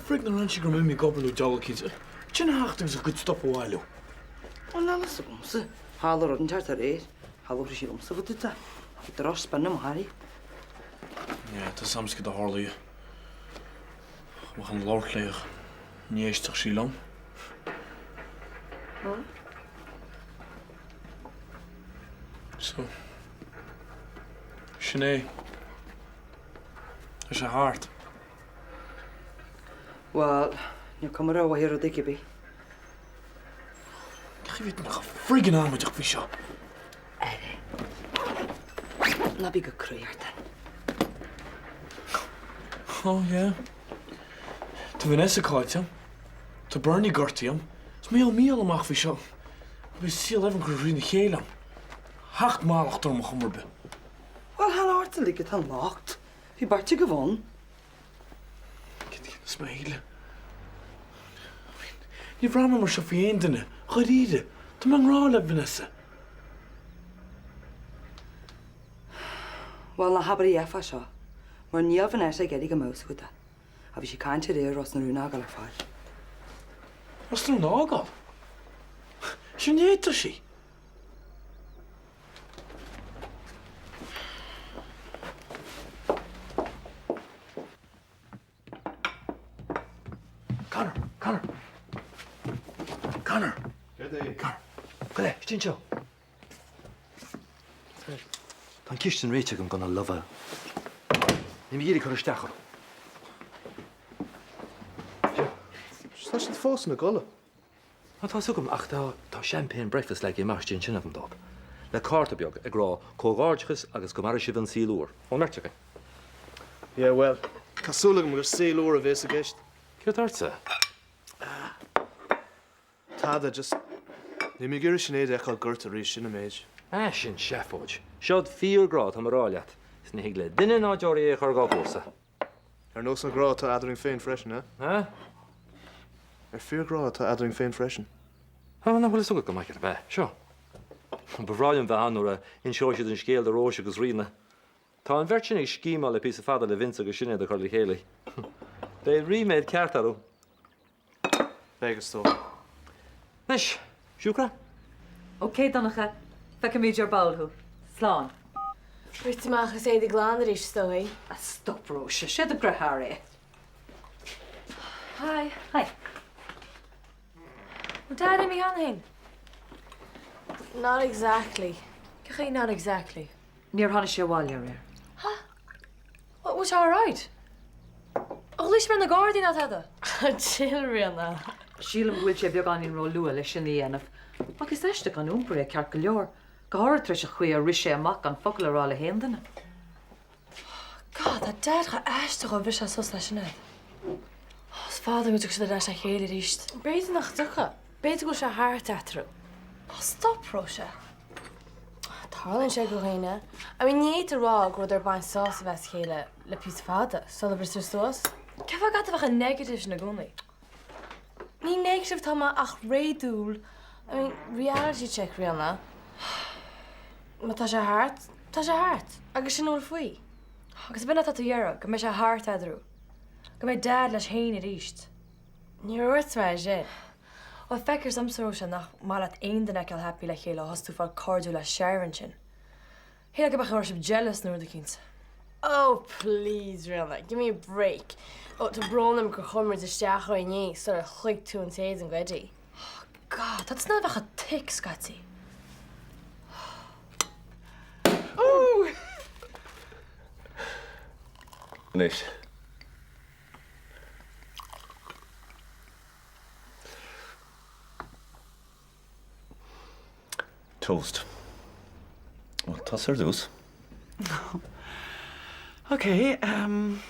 frig nár fhan sí go raibh mé ag obair nó diabhal cinnte. Sin a theacht agus a gcuid stuif a bhailiú. Bhuel, níl a fhios agamsa. Tharla rud inteacht aréir. Tharla sé liomsa fá dtaobh de. Bhí drochspin i mo thaithí. Yeah, tá 's a'msa cad a tharla. Ba chun labhairt léi ach ní éistfeadh sí liom. So, sin é. Tá sé thart. Bhuel, níl cuma rómhaith ar rudaí cibé. Cé bhí mé chomh friggin amaideach faoi seo? Aire. Ná bí go cruaidh ort. Oh yeah. Tá Vanessa caillte a'm. Tá Bernie gortaithe a'm. Is mé ó míol amach faoi seo. Beidh saol Evan curtha thrína chéile a'm. Theacht mallacht orm ar chuma ar bith. Bhuel, chan ort uilig atá an locht. Bhí beirt agaibh ann. Is mé shíle. Níor bhraith mé mar seo faoi aon duine, dháiríre. Tá mé i ngrá le Vanessa. Bhuel, ná habair a dhath fá seo, mar níl Vanessa ag iarraidh go mbeadh 's agat é. Ach bhí sí ag caint aréir Ros na Rún a fhágáil ar fáil. Ros na Rún a fhágáil? Sin ní fhéadfadh sí! Conor! Conor! Conor! Céard é? Conor! Gabh i leith, istigh anseo! Tá an chistin réitithe agam do na lobhair. Níl mé ag iarraidh cur isteach orthu. Tá siad fós ina gcodladh. Tá a fhios agam ach tá tá champagne breakfast leagtha amach istigh ansin agam dóibh. Le cárta beag ag rá comhghairdeachas agus go maire sibh an saol úr. Ón mbeirt againn. Yeah, bhuel, tá súil agam gur saol úr a bhéas i gceist. Céard ortsa? Tada, just, níl mé ag iarraidh Sinéad a fheiceáil gortaithe arís, sin an méid. Ah, sin seafóid. Seod fíorghrá atá mé a rá leat, is ní thig le duine ná deoraí é a chur dhá chúrsa. Ar nós an ghrá atá eadrainn féin freisin, eh? Eh? Ar fíorghrá atá eadrainn féin freisin. Ah, nach bhfuil fhios agat go maith céard ab ea? Seo. Ba bhreá liom bheith ann nuair a inseoidh siad an scéal do Róise agus Ríona. Tá an bheirt sin ag scímeáil le píosa fada le Vince agus Sinéad a chur le chéile. Beidh ríméad ceart orthu. Beidh, is dócha. Anois, siúcra? Ok, Donncha, feicfimid ar ball thú. Slán. Rite amach is éadaí glan arís, is dóigh. Ah, stop, Róise, sé do dheartháir é. Hi. Hi. Bhfuil Dad imithe cheana féin? Not exactly. Cén chaoi not exactly? Níor tháinig sé abhaile aréir. Ha? Bhfuil sé alright? Ar ghlaoigh sibh ar na Gardaí ná tada? Chill, Ríona. Sílim go bhfuil sé beagáinín ró-luath leis sin a dhéanamh, ach is aisteach an iompar é ceart go leor, go háirithe tar éis an chaoi ar rith sé amach gan focal a rá le haon duine. God, tá Dad chomh aisteach ó bhris sé suas le Sinéad. Is fada go dtiocfaidh siad ar ais le chéile arís. B'fhéidir nach dtiocfaidh. B'fhéidir go bhfuil sé thart eatarthu. Oh, stop, Róise. Tarlaíonn sé do dhaoine. I mean, ní fhéadfá a rá go rabhadar ag baint sásamh as a chéile le píosa fada sula bhristear suas. Cén fáth go bheadh an negative sin i gcónaí? Ní negative atá mé ach réadúil. I mean, reality check, Ríona. Má tá sé thart, tá sé thart. Agus sin a bhfuil faoi. Agus ab in atá tú a iarraidh, go mbeidh sé thart eadarthu. Go mbeidh Dad leis féin arís. Níor dhúirt mé é sin. Bhuel, feictear domsa, Róise, nach maith leat aon duine a fheiceáil happy le chéile ó thosaigh tú ag fáil cairdiúil le Sharon sin. Shílfeá go mbeadh sibh jealous nó rud eicínt. Oh please, Ríona, give me a break. Oh, tá brón orm gur chuir muid isteach orainn é sular shloig tú an t-éadan goidí. Oh God, tá tusa in ann a bheith chomh thick scaití. Anois. Toast. Bhuel, tusa ar dtús. Ok, um,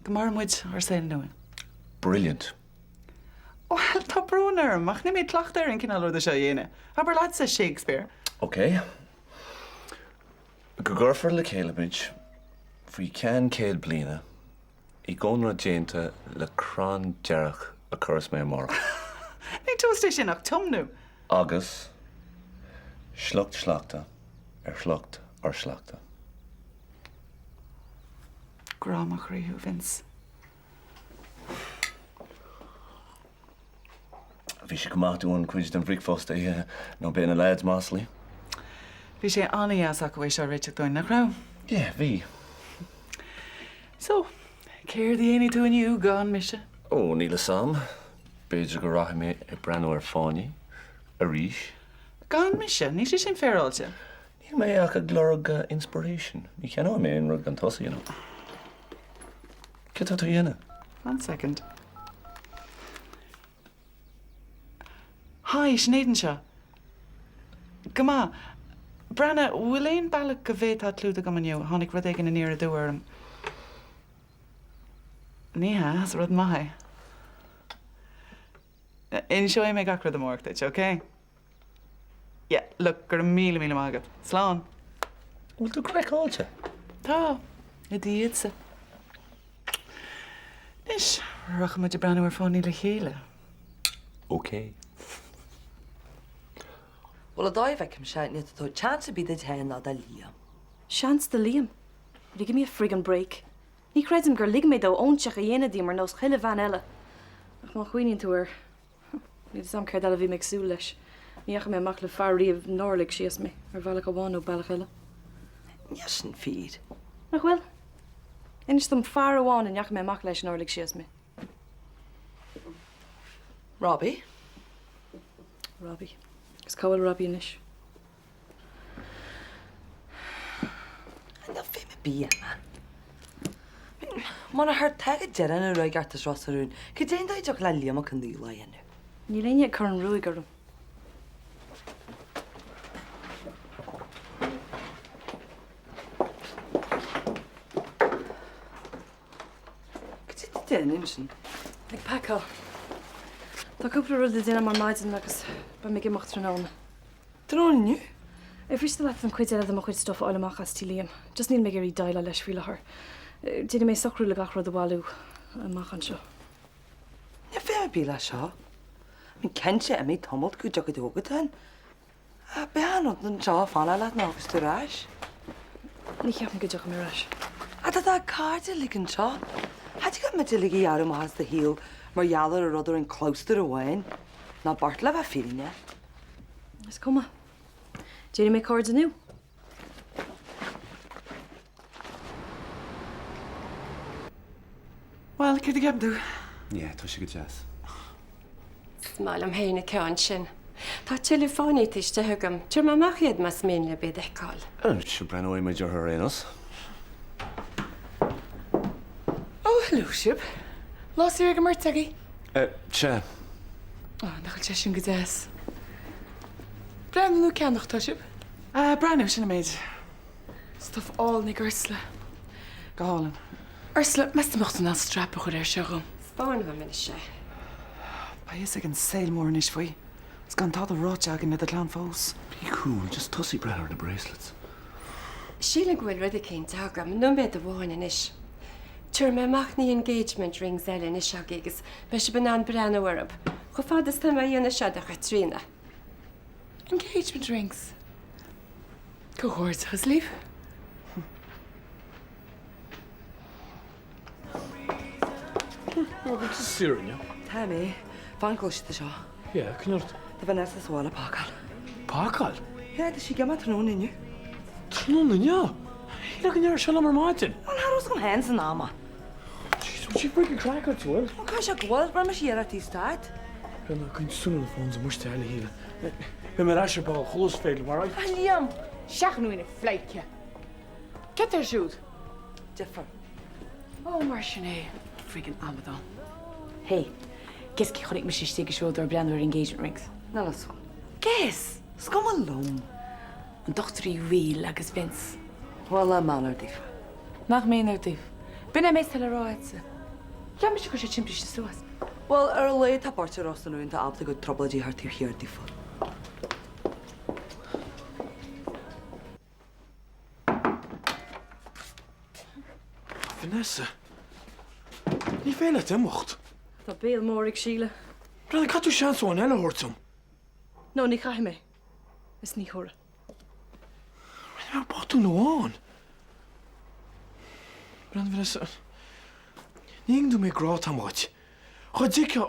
go maire muid ár saol nua. Brilliant. Bhuel, tá brón orm, ach níl mé cleachta ar an cineál ruda seo a dhéanamh. Abair leatsa, Shakespeare. Ok. Go gcuirfear le chéile muid faoi cheann 100 bliana I gcónra déanta le crann darach a chuirfeas mé amárach. Ní toast é sin ach tiomnú. Agus sliocht sleachta ar shliocht ár sleachta. Grá mo chroí thú, Vince. Bhí sé go maith dúinn cuid den bhricfeasta a ithe nó beidh na lads maslaí. Bhí sé an-dheas acu é seo a réiteach dúinn, nach raibh? Yeah, bhí. So, céard a dhéanfaidh tú inniu gan mise? Ó, níl 'fhios a'm. B'fhéidir go rachaidh mé ag breathnú ar fáinní. Arís. Gan mise? Níl sé sin féaráilte. Níl mé ach ag lorg inspiration. Ní cheannóidh mé aon rud gan tusa, you know. Céard tá tú a dhéanamh? One second. Hi, Sinéad anseo. Go maith. Breathnaigh, bhfuil aon bealach go bhféadfá clúdach dom inniu? Tháinig rud éigin aniar aduaidh orm. Ní hea, is rud maith é. Inseoidh mé gach rud amárach duit, ok? Yeah, look, go raibh míle míle maith agat. Slán! Bhfuil tú craiceáilte? Tá, i do dhiaidhse. Anois, rachaidh muid ag breathnú ar fáinní le chéile. Ok. Bhuel, an dóigh a bhfeicimse, níl tú ag tabhairt seans ar bith duit féin ná do Liam. Seans do Liam? Will you give me a friggin' break? Ní chreidim gur lig mé dó óinseach a dhéanamh díom ar nós chuile bhean eile. Ach má chuimhníonn tú air, Níl 'fhios a'm céard eile a bhí mé ag súil leis. Ní dheachaigh mé amach le fear riamh nár lig síos mé, ar bhealach amháin nó bealach eile. Níl sin fíor. Nach bhfuil? Inis dom fear amháin a ndeachaigh mé amach leis nár lig síos mé. Robbie. Robbie. Agus cá bhfuil Robbie anois? Níl feidhm ar bith air, man. Mura thar tá go deireadh na ruaig ort as Ros a' Rún, cad é an dóigh a dtiocfadh le Liam Mac Con Daola a dhéanamh? Níl éinne ag cur an ruaig orm. Cad é tá tú déanamh ansin? Ag pacáil. Tá cúpla rud le déanamh ar maidin agus beidh mé ag imeacht tráthnóna. Tráthnóna inniu? Ar mhiste leat an chuid eile de mo chuid stuff a fháil amach as tí Liam? Just níl mé ag iarraidh déileáil leis faoi láthair. Déanfaidh mé socrú le gach rud a bhailiú amach anseo. Níl feidhm ar bith leis seo. I mean, cinnte, imeoidh tamall go dtiocfaidh tú chugat ann. Ach beidh an rud anseo ag fanacht leat nuair a thiocfas tú ar ais. Ní cheapaim go dtiocfaidh mé ar ais. Ach tá do chairde uilig anseo. Cha dtig muid uilig a ghearradh amach as do shaol mar gheall ar an rud a rinne clabhsúr amháin. Ná beirt le bheith fírinneach. Is cuma. Déanfaidh mé cairde nua. Bhuel, céard a cheapann tú? Yeah, tá sé go deas. Is maith liom féin an ceann sin. Tá tuilleadh fáinní taobh istigh agam. Tabharfaidh mé amach iad más mian libh iad a fheiceáil. Sure, breathnóidh muid orthu ar aon nós. Ó, hello sibh. Lá saor ag an mbeirt agaibh? Sea. Ó, nach bhfuil sé sin go deas. Breathnú nó ceannach atá sibh? Breathnú, sin an méid. Stuff álainn ag Ursula. Go hálainn. Ursula, meas tú an mbeadh tú in ann strap a chur air seo dhom? 'Spáin dhom anois é. Beidh fhios ag an saol mór anois faoi, is gan tada ráite againn le do chlann fós. Be cool, just tosaigh breathnú ar na bracelets. Sílim go bhfuil rud eicínt agam, nóiméad amháin anois. Tabharfaidh mé amach na engagement rings eile anois agaibh agus beidh sibh in ann breathnú orthu, chomh fada is tá mé a dhéanamh seo do Chaitríona. Engagement rings. Comhghairdeachas libh. Bhfuil tú saor inniu? Tá mé. Fan go bhfuil siad anseo. Yeah, coinnigh ort. Tá Vanessa sa bhaile ag pacáil. Pacáil? Yeah, tá sí ag imeacht tráthnóna inniu. Tráthnóna inniu? Shílfeá go ndeir sé liom ar maidin. Bhuel, cha raibh fhios agam féin san am. Jeez, bhfuil sí friggin' craiceáilte, bhfuil? Bhuel, caithfidh sé go bhfuil, rinne mise iarracht í a stad. Bheadh na coin súil na phones amuigh te eile shíle. Beidh mé ar ais ar ball, chomh luath is féidir liom, alright? A Liam! Seachain uainn a phleidhce! Cad tá ar siúd? Difear. Ó, mar sin é. Friggin' amadán. Hey, guess cé chonaic mise istigh i siopa ag breathnú ar engagement rings? Níl fhios agam. Guess! Is cuma liom. An Dochtúir Uí Bhaoill agus Vince. Bhuel, nach méanar daofa. Nach méanar daoibh. B'in é méid atá le rá agatsa. Cheap mise go raibh sé timbriste suas. Bhuel, ar a laghad tá beirt i Ros na Rún atá ábalta a gcuid trioblóidí a chur taobh thiar daofa. Vanessa, ní féidir leat imeacht. Tá béal mór ag Síle. Breathnaigh, caithfidh tú seans amháin eile a thabhairt dom. No, ní chaithfidh mé. Is ní thabharfaidh. Rinne mé botún amháin. Breathnaigh, Vanessa, ní thuigeann tú an méid grá atá agam dhuit. Dá dtuigfeá,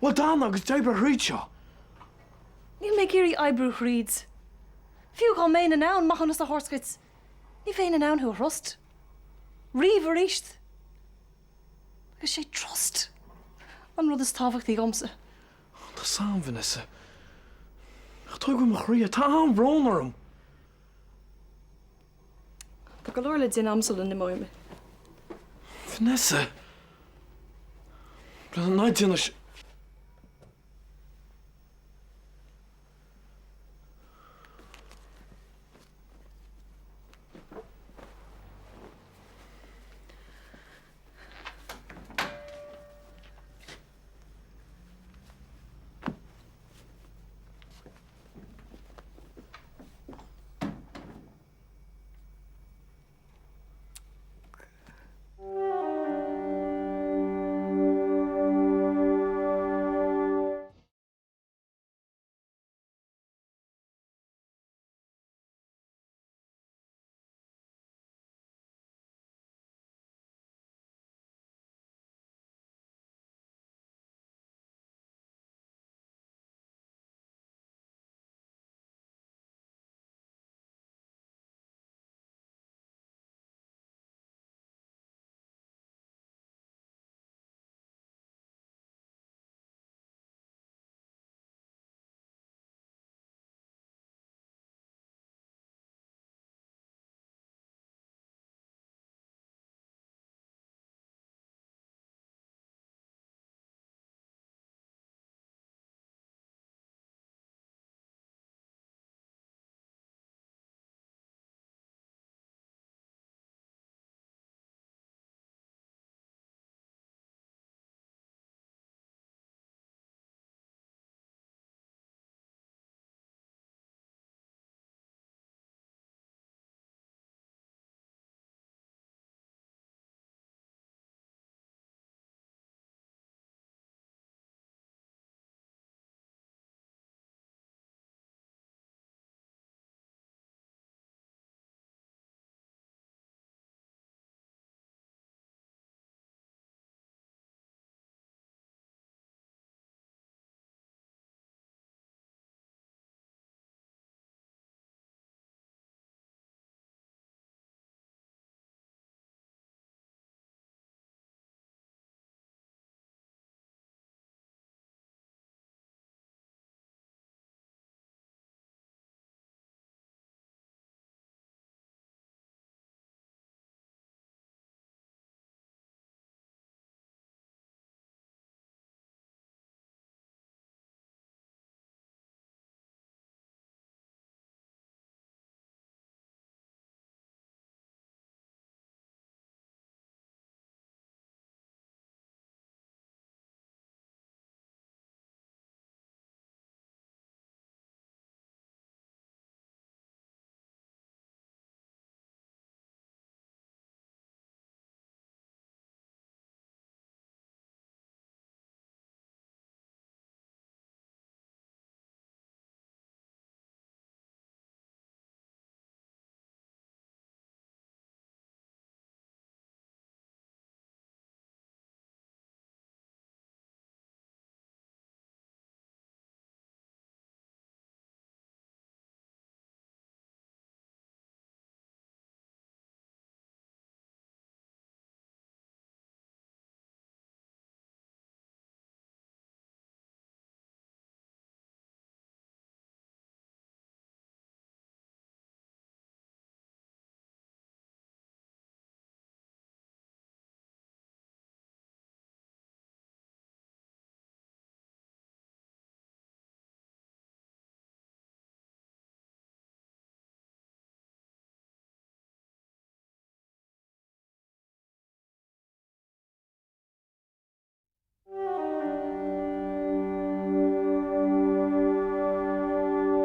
bhuel, d'fhanfá agus d'oibreofá thríd seo. Níl mé ag iarraidh oibriú thríd. Fiú dhá mbeinn in ann maithiúnas a thabhairt duit, ní bheinn in ann thú a thrust. Riamh aríst. Agus sé trust an rud is tábhachtaí dhomsa. Tá 's a'm, Vanessa. Ach tóg mo chroí, tá an-bhrón orm. Tá go leor le déanamh a'm sula n-imeoidh mé. Vanessa! Ná déan é.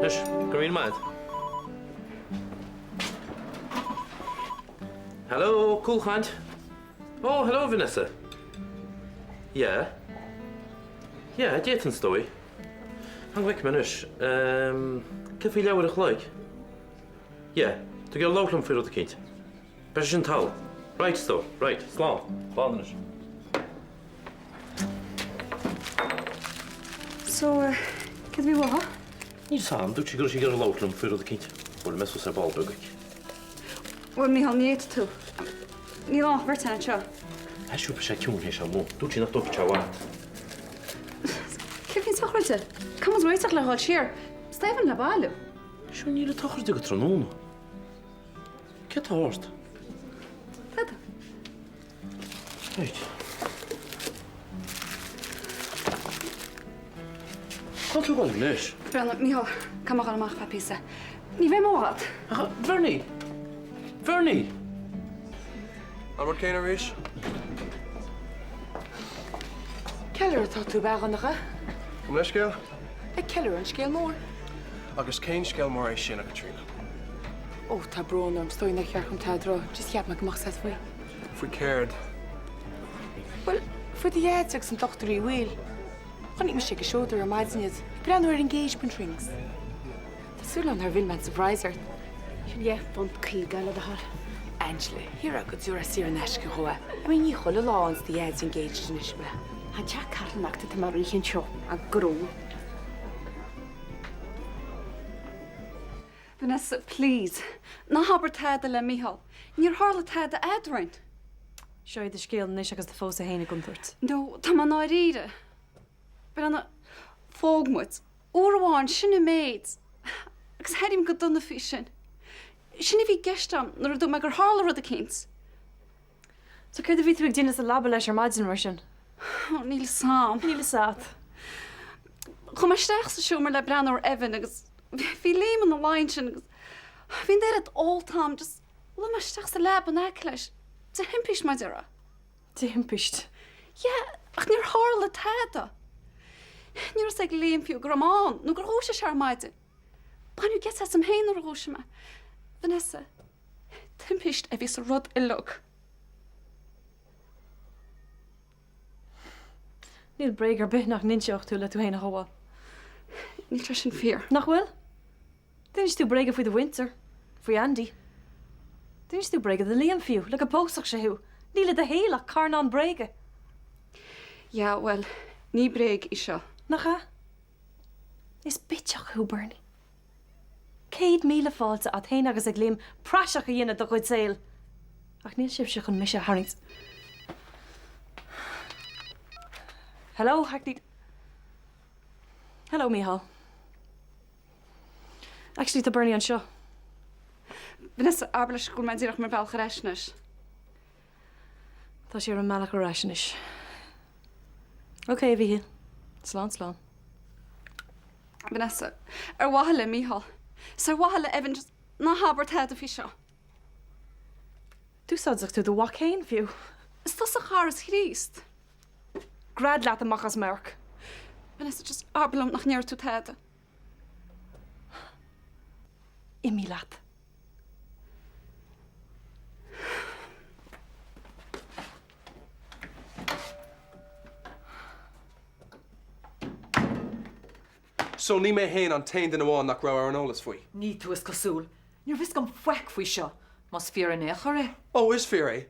Anois, go raibh míle maith agat. Hello, cúlchaint. Oh, hello Vanessa. Yeah. Yeah, d'fhéadfainn is dóigh. Fan go bhfeicfidh mé anois. Ehm, céard faoi leathuair a chloig? Yeah, tá tú ag iarraidh labhairt liom faoi rud eicínt. Beidh sé sin togha. Right, a stór, right, slán. Slán anois. So, céard a bhí uathu? Níl 's a'm, dúirt sí go raibh sí ag iarraidh labhairt liom faoi rud eicínt. Buailfidh mé suas ar ball beag aici. Bhuel, Mícheál, ní fhéadfaidh tú. Níl ann ach beirt againn anseo. Ah, sure, beidh sé ciúin théis am lóin. Dúirt sí nach dtógfadh sé i bhfad. Céard faoin tsochraid? Caithfidh muid réiteach le dhul siar. Is tá Evan le bailiú. Sure, níl an tsochraid go tráthnóna. Céard tá ort? Tada. Right. Cá bhfuil tú ag dul anois? Breathnaigh, Mícheál, caithfidh mé dhul amach feadh píosa. Ní bheidh mé i bhfad. Ach, Bernie! Bernie! An rud céanna arís? Ceiliúradh atá tú, ab ea, a Dhonncha? Gabh mo leithscéal? Ag ceiliúradh an scéal mór. Agus cén scéal mór é sin, a Chaitríona? Ó, tá brón orm, is dóigh nár cheart dom tada a rá, just cheap mé go mbeadh a fhios agat faoi. Faoi céard? Bhuel, faoi do dhaid agus an Dochtúir Uí Bhaoill. Chonaic mise ag an seodra ar maidin iad, ag breathnú ar engagement rings. Tá súil agam nár mhill mé an surprise ort. Sin £10.50 le do thoil. Angela, shílfeá go dtabharfá saor in aisce dhó é. I mean, ní chuile lá a fhaigheanns do dhaid engaged anois, ab ea? An teach carthanachta tá mé rith anseo, a gcró. Vanessa, please, ná habair tada le Mícheál. Níor tharla tada eadrainn. Seo é do scéal anois agus do phósadh féin i gcontúirt. No, tá mé ndáiríre. Breathnaigh, phóg muid. Uair amháin, sin an méid. Agus airím go dona faoi sin. Sin a bhí i gceist agam nuair a dúirt mé gur tharla rud eicínt. So céard a bhí tú ag déanamh sa leaba leis ar maidin mar sin? Ó, níl 'fhios a'm. Níl 'fhios a'd. Chuaigh mé isteach sa seomra le breathnú ar Evan agus bhí Liam ina luí ansin agus bhí an oiread ólta a'm, just luigh mé isteach sa leaba in aice leis. De thimpist, mar a déarfá. De thimpist. Yeah, ach níor tharla tada. Ní raibh 'fhios ag Liam fiú go raibh mé ann nó gur dhúisigh sé ar maidin. Baineadh geit asam féin nuair a dhúisigh mé. Vanessa, timpist a bhí sa rud uilig. Níl bréag ar bith nach n-inseodh tú le tú féin a shábháil. Níl sé sin fíor. Nach bhfuil? D'inis tú bréaga faoi do mhuintir, faoi Andy. D'inis tú bréaga do Liam fiú, le go bpósfadh sé thú. Níl i do shaol ach carnán bréige. Yeah, bhuel, ní bréag í seo. Nach ea? Is bitseach thú, Bernie. 100,000 fáilte a't fhéin agus ag Liam praiseach a dhéanamh de bhur gcuid saoil. Ach níl sibhse chun mise a tharraingt. Hello, Hackney. Hello, Mícheál. Actually, tá Bernie anseo. Vanessa, abair leis go bhfuil mé díreach ar mo bhealach ar ais anois. Tá sé ar an mbealach ar ais anois. Ok, a Mhíchíl. Slán, slán. Vanessa, ar mhaithe le Mícheál, is ar mhaithe le Evan, just ná habair tada faoi seo. D'úsáidfeadh tú do mhac féin, fiú. Is tusa cara Chríost. Gread leat amach as m'amharc. Vanessa, just abair liom nach ndéarfaidh tú tada. Imigh leat. So ní mé fhéin an t-aon duine amháin nach raibh ar an eolas faoi. Ní tú is cosúil. Níor bhfios dom faic faoi seo, más fíor in aon chor é. Ó, is fíor é.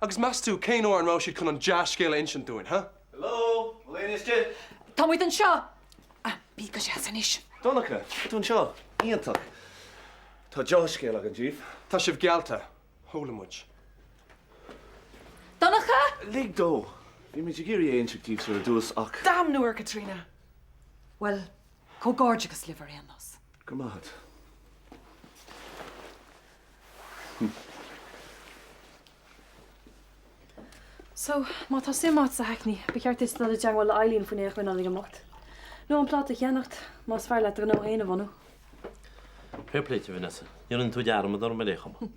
Agus meas tú cén uair an raibh siad chun an dea-scéal a insint dúinn, huh? Hello! Bhfuil éinne istigh? Tá muid anseo! Ah, bí go deas anois. Donncha, tá tú anseo. Iontach. Tá deá-scéal againn daoibh. Tá sibh geallta. Chuala muid. Donncha! Lig dó. Bhí muid ag iarraidh é a insint daoibhse ar dtús ach. Damnú ar Caitríona! Bhuel, comhghairdeachas libh ar aon nós. Go raibh maith agat. So, má tá suim agat sa Hackney, ba cheart duit dul i dteagmháil le Eileen faoin é a choinneáil ag imeacht. Nó an pláta a cheannacht, más fearr leat do ghnó féin a bhunú. Fair play duit, a Vanessa. Ní rinne tú dearmad orm ar aon chuma.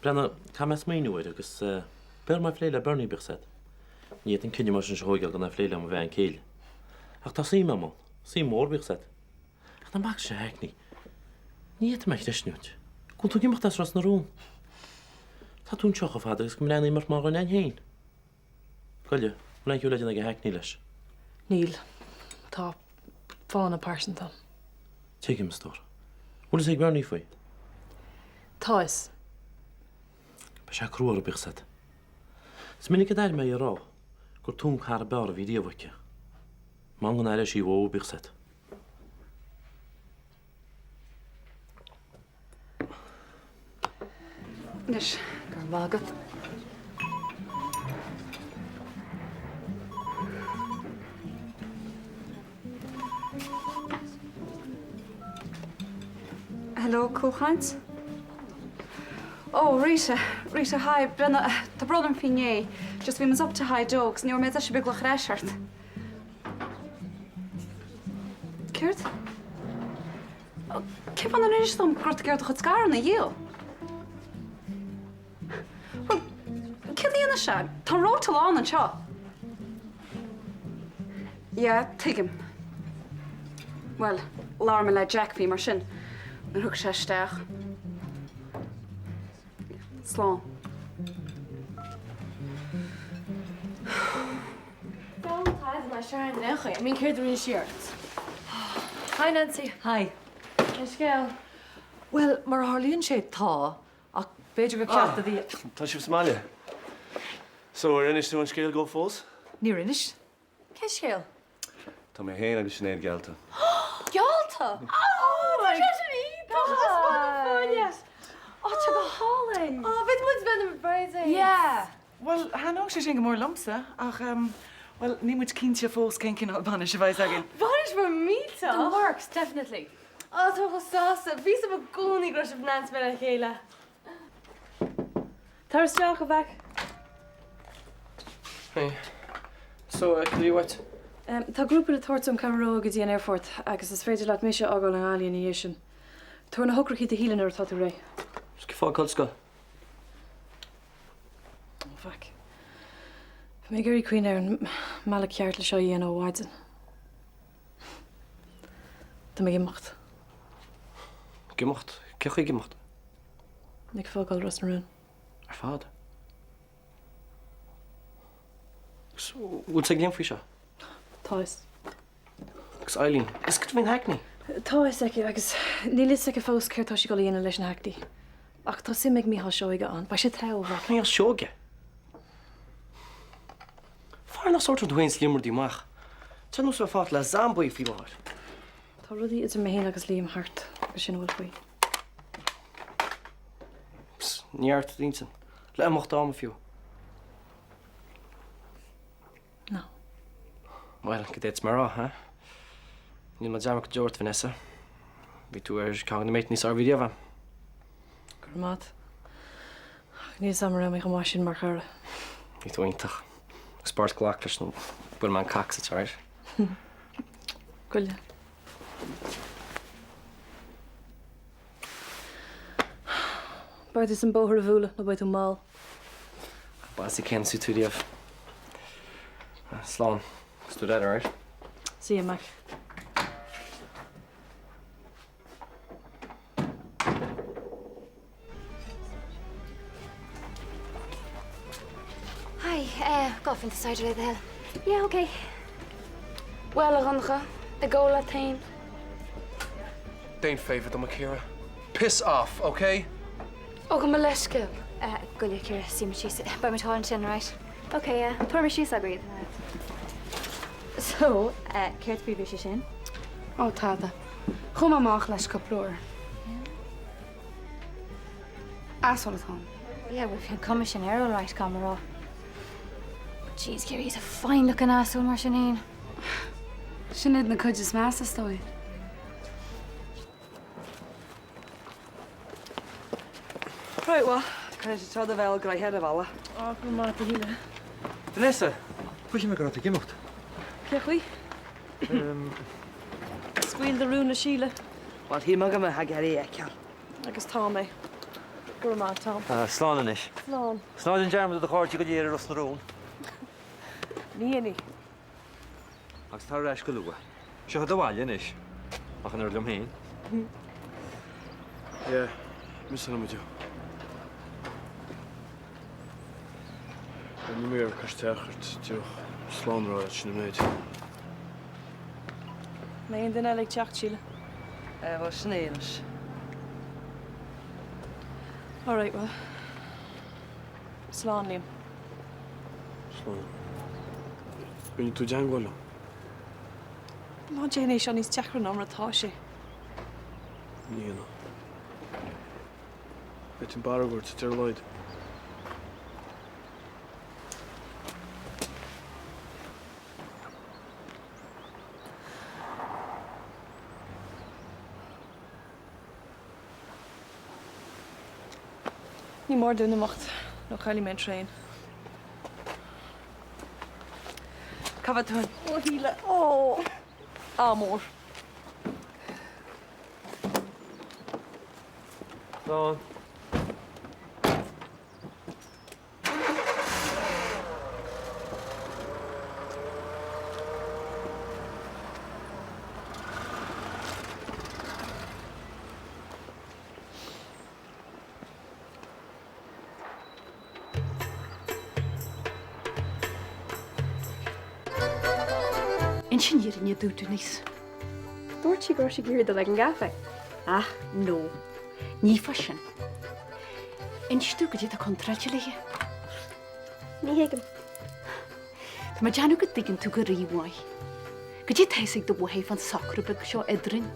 Breathnaigh, caithfidh mé smaoineamh air agus beidh orm é a phlé le Bernie, bíodh 's agat. Ní fhéadfainn cinneadh mar sin seo a thóigeáil gan é a phlé le mo bhean chéile. Ach tá suim agam ann. Suim mhór, bíodh 's agat. Ach na mac seo Hackney, ní fhéadfaidh mé a chreistiúint go bhfuil tú ag imeacht as Ros na Rún. Tá tú anseo chomh fada agus go mbreathnaím ort mar dhuine againn féin. Goile, bhfuil aon chiall le déanamh ag Hackney leis? Níl. Tá fáthanna pearsanta ann. Tuigim, a stór. Bhfuil fhios ag Bernie faoi? Tá fhios. Beidh sé crua uirthi, bíodh 's agat. Is minic a d'airigh mé í ag rá gur tú an cara ab fhearr a bhí riamh aici. M'anam go n-aireoidh sí uaidh, bíodh 's agat. Anois. Go raibh maith agat. Hello, Cúlchaint? Oh, Rita, Rita, hi, Brenna, tá brón orm faoi inné. Just bhí muid up to high dough agus ní raibh mé deis ar bith glaoch ar ais ort. Céard? Cén fáth nár inis dom go raibh tú ag iarraidh do chuid scaireanna a dhíol? Bhuel, céard a dhéanfaidh sé? Tá an reoite lán anseo. Yeah, tuigim. Bhuel, labhróidh mé le Jack faoi mar sin nuair a thiocfaidh sé isteach. Slán. Gan tada mar Sharon in aon chaoi. I mean céard a rinne sí ort? Hi Nancy. Hi. Cén scéal? Bhuel, mar a tharlaíonn sé, tá, ach b'fhéidir gur ceart a bhí. Tá sibh sa mbaile. So, ar inis tú an scéal dhó fós? Níor inis. Cén scéal? Tá mé féin agus Sinéad geallta. Geallta? Oh my Tá sé sin iontach! Is maith liom fáinne! Ó, tá go hálainn! Ó, beidh muid bheith na bridesmaids! Yeah! Bhuel, thaitneodh sé sin go mór liomsa, ach ehm, bhuel, níl muid cinnte fós cén cineál bainis a bheas againn. Bainis mhór millteach! The works, definitely. Ó, tá mé chomh sásta! Bhí 'fhios agam i gcónaí go raibh sibh meant bheith le chéile. Tar isteach, a mhac. Hey. So, cad a bhí uait? Tá grúpa le tabhairt ón Cheathrú Rua go dtí an aerfort agus is féidir leat mise a fhágáil i nGaillimh ina dhiaidh sin. Tabhair na heochracha do Shíle nuair atá tú réidh. Is cén fáth ag ollscoil? Ó, a mhac. Bhí mé ag iarraidh cuimhneamh ar an mbealach ceart le seo a dhéanamh ó mhaidin. Tá mé ag imeacht. Ag imeacht? Cén chaoi ag imeacht? Ag fágáil Ros na Rún. Ar fad? Agus bhfuil 'fhios ag Liam faoi seo? Tá 'fhios. Agus Eileen, is cad faoi na haicní? Tá 'fhios aici agus níl 'fhios aici fós céard tá sí ag dul a dhéanamh leis na haicní. Ach tá suim ag Mícheál Seoige ann. Beidh sé togha, a mhac. Mícheál Seoige? Fear nach sórtálann tú féin is Liam rudaí amach. Tá ar nós a bheith ag fanacht le zambaí faoi láthair. Tá rudaí idir mé féin agus Liam thart agus sin a bhfuil faoi. Ps, ní thart i d'intinn. Le imeacht ama fiú. No. Bhuel, cad é mar a rá, ha? Ní déanfaidh mé dearmad go deo ort, Vanessa. Bhí tú ar ceann de na mates níos fearr a bhí riamh a'm. Go raibh maith. Ach níl 'fhios a'm an raibh mé chomh maith sin mar chara. Bhí tú iontach. Agus ba ort glac leis nó buailfidh mé an cac duit, alright? Goile. B'fhearr duit an bóthar a bhualadh nó beidh tú mall. Ba as cén suí tú riamh. Slán. Agus do dad, alright? See you, Mac. Hi, uh, phionta cider le do thoil. Yeah, okay. Bhuel, a Dhonncha, ag ól leat féin. Déan favour dom, a Chiara. Piss off, okay? Ó, gabh mo leithscéal. Uh, Goile, Ciara, suífidh muid síos. Beidh muid thall ansin, right? Okay, yeah. Tabharfaidh mé síos agaibh iad. So, uh, céard faoi bhí sé sin? Ó, tada. Chuaigh mé amach leis cúpla uair. Asshole atá ann. Yeah, well, bhí an cuma sin air alright, caithfidh mé a rá. But jeez, Ciara, he's a fine looking asshole mar sin fhéin. Sin iad na cuid is measa, is dóigh. Right, well, caithfidh sé seo do bheith gnoitheach ar an bhealach. Ó, go raibh maith agat, a Shíle. Vanessa, chuala mé go raibh tú ag imeacht. Cén chaoi? Scaoil do rún a Shíle. Bhuel, shíl mé go mbeifeá ag iarraidh a fheiceáil. Agus tá mé. Go raibh maith, Tom. Slán anois. Slán. 'S ná déan dearmad ar do chairde go léir i Ros na Rún. Ní dhéanfaidh. Agus tar ar ais go luath. Seo do bhaile anois. Ach an oiread liom féin. Yeah, mise liom a Joe. Ní mé ar cois teachairt, díreach slán a rá leat sin an méid. An mbeidh aon duine eile ag teacht, Síle? Eh, bhuel, sin é anois. All right, well. Slán, Liam. Slán. Coinneoidh tú i dteangmháil liom? Ná déan é seo níos deacra ná mar atá sé. Ní dhéanfaidh. Beidh tú barróg ort, ar a laghad. Ní mór dúinn imeacht nó caillfidh mé an traein. Cá bhfad tú? Ó, a Shíle. Ó! Ádh mór. Slán. Inis an fhírinne domh, Denise. Dúirt sí go raibh sí ag iarraidh dul ag an gcaife. Ah, no. Ní fá sin. Inis domh goidé atá contráilte léi. Ní thuigim. Tá mé ag déanamh go dtuigeann tú go rímhaith. Goidé tá fhios ag do mháthair fán socrú beag seo eadrainn.